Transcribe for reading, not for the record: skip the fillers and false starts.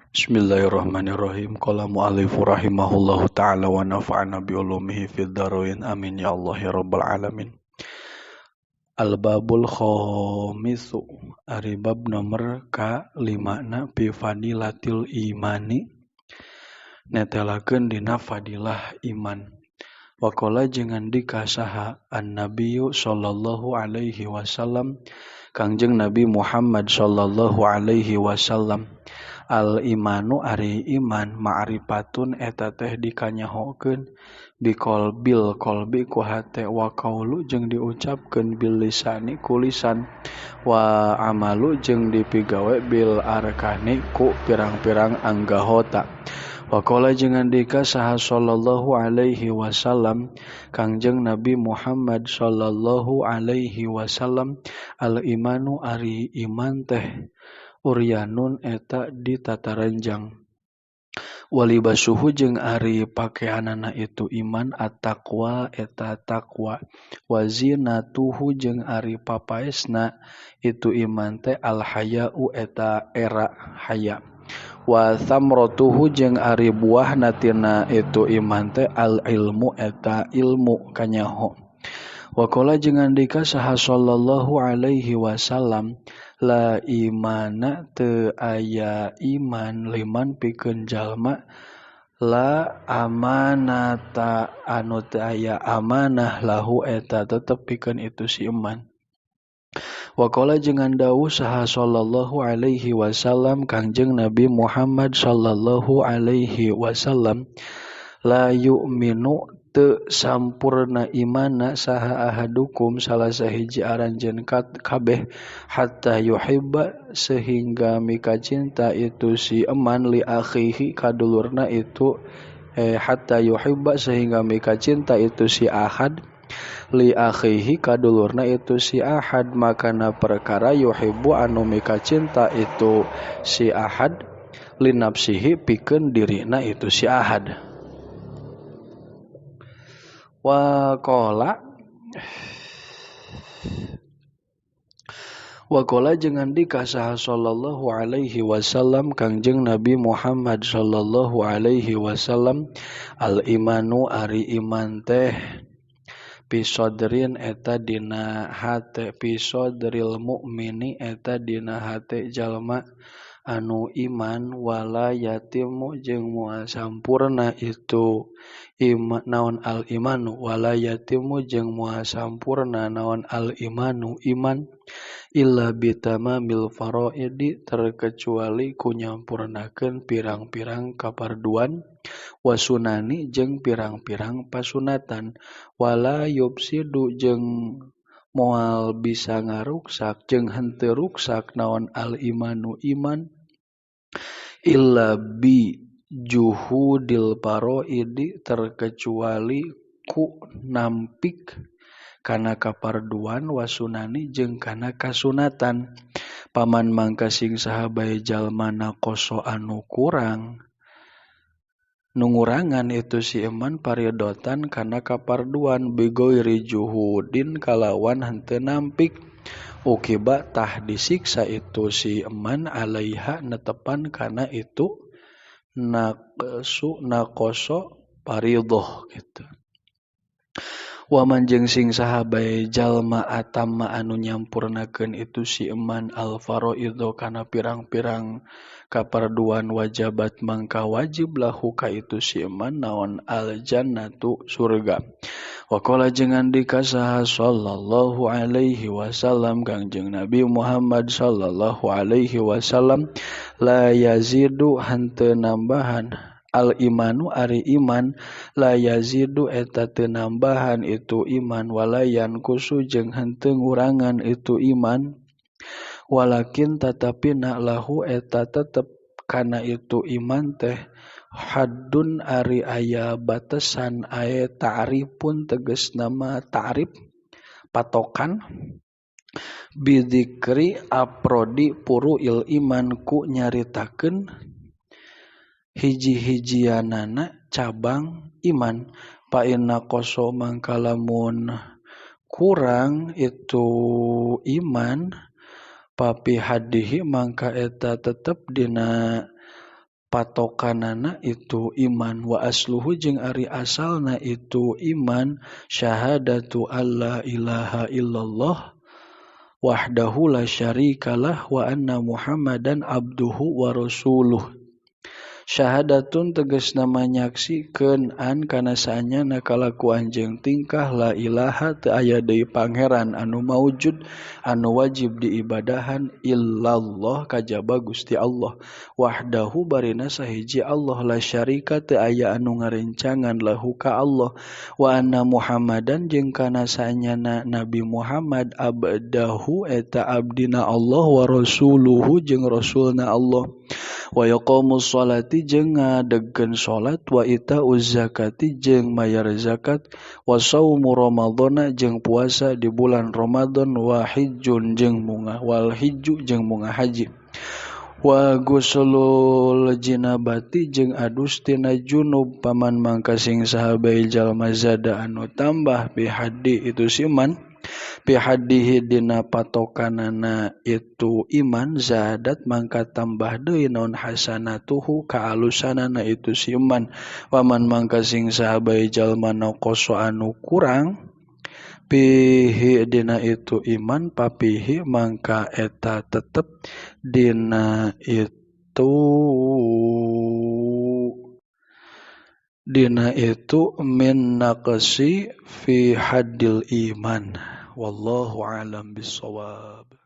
Bismillahirrahmanirrahim. Qala mu'allif rahimahullahu ta'ala wa nafa'ana bi ulumihi fid dharain. Amin ya Allah ya rabbal alamin. Al-babul khamisu ari bab nomor ka 5 na fi fadilatil imani netelakeun dina fadilah iman. Waqala jeung ngandika saha an-nabiyyu sallallahu alaihi wasallam Kangjeng Nabi Muhammad sallallahu alaihi wasallam. Al imanu ari iman ma'rifatun eta teh dikanyahokeun biqalbil qalbi ku hate wa qaulu jeung diucapkeun bil lisani ku lisan wa amalu jeung dipigawe bil arkani ku pirang-pirang anggahota. Waqala jeung ngandika saha sallallahu alaihi wasallam Kangjeng Nabi Muhammad sallallahu alaihi wasallam al imanu ari iman teh uryanun eta ditataranjang walibasuhu jeung ari pakeanana itu iman at-taqwa eta taqwa wazinatuhu jeung ari papaesna itu iman teh al-haya'u eta era haya wa thamratuhu jeung ari buahna tina itu iman teh al-ilmu eta ilmu kanyaho. Waqala jeung ngandika saha sallallahu alaihi wasallam la imana teu aya iman liman pikeun jalma la amanata anu teu aya amanah lahu eta tetep pikeun itu si iman. Waqala jeung ngandawuh saha sallallahu alaihi wasallam Kangjeng Nabi Muhammad sallallahu alaihi wasallam la yu'minu teu sampurna imana saha ahadukum salah sahiji aranjeun kabeh hatta yuhibba sehingga mika cinta itu si eman li akhihi kadulurna itu hatta yuhibba sehingga mika cinta itu si ahad li akhihi kadulurna itu si ahad makana perkara yuhibbu anu mika cinta itu si ahad li nafsihi pikeun dirina itu si ahad. Waqala jeung ngandika saha sallallahu alaihi wasallam Kangjeng Nabi Muhammad sallallahu alaihi wasallam al imanu ari iman teh pisodrin eta dina hate pisodril mukmini eta dina hate jalma anu iman wala yatimu jeung moal sampurna itu iman naon al imanu wala yatimu jeung moal sampurna naon al imanu iman illa bitamamil faraidi terkecuali ku nyampurnakeun pirang-pirang kaparduan wasunani jeung pirang-pirang pasunatan wala yufsidu jeung moal bisa ngaruksak jeung henteu ruksak naon al imanu iman illa bi juhudil faraidi terkecuali ku nampik kana kaparduan wasunani jeung kana kasunatan. Paman mangka sing saha bae jalma nakoso anu kurang nu ngurangan itu si iman paridotan kana kaparduan bigoiri juhudin kalawan henteu nampik ukiba tah disiksa itu si iman alaiha netepan kana itu naqsu naqoso paridoh gitu. Waman jeung sing saha bae jalma atamma anu nyampurnakeun itu si iman al faraidho kana pirang-pirang kaparduan wajabat mangka wajib lahu ka itu si iman naon al jannatu surga. Waqala jeung ngandika saha sallallahu alaihi wasallam Kangjeng Nabi Muhammad sallallahu alaihi wasallam la yazidu henteu nambahan al imanu ari iman la yazidu eta teu nambahan itu iman walayan kusu jeung henteu ngurangan itu iman walakin tatapina lahu eta tetep kana itu iman teh haddun ari aya batasan ae ta'rifun tegas nama ta'rif patokan bidzikri aprodi puruil iman ku nyaritakeun hiji-hijianana cabang iman fa inna qaso mangkalamun kurang itu iman papi hadihi mangka eta tetep dina patokanana itu iman wa asluhu jeung ari asalna itu iman syahadatu alla ilaha illallah wahdahu la syarikalah wa anna Muhammadan abduhu wa rasuluh. Syahadatun tegasna manyaksikeun an kana saanyana kalakuan jeung tingkah la ilaha teu aya deui pangeran anu maujud anu wajib diibadahan illallah kajaba Gusti Allah wahdahu barina sahiji Allah la syarika teu aya anu ngarencangan lahu ka Allah wa anna Muhammadan jeung kana saanyana Nabi Muhammad abdahu eta abdina Allah wa rasuluhu jeung rasulna Allah wa yaqamus sholati jeung ngadegkeun salat wa itauz zakati jeung mayar zakat wa saumu ramadhana jeung puasa di bulan Ramadan wa hijjun jeung munga wal hijju jeung munga haji wa guslul jinabati jeung adus tina junub paman mangka sing sahabai jalma zada anu tambah bi haddi itu siman bihaddihi dina patokanana itu iman zadat mangka tambah deui naon hasanatuhu kaalusanana itu si iman waman mangka sing sahabai jalma naqasa anu kurang pihi dina itu iman papihi mangka eta tetep dina itu min naqsi fi haddil iman. Wallahu a'lam bissawab.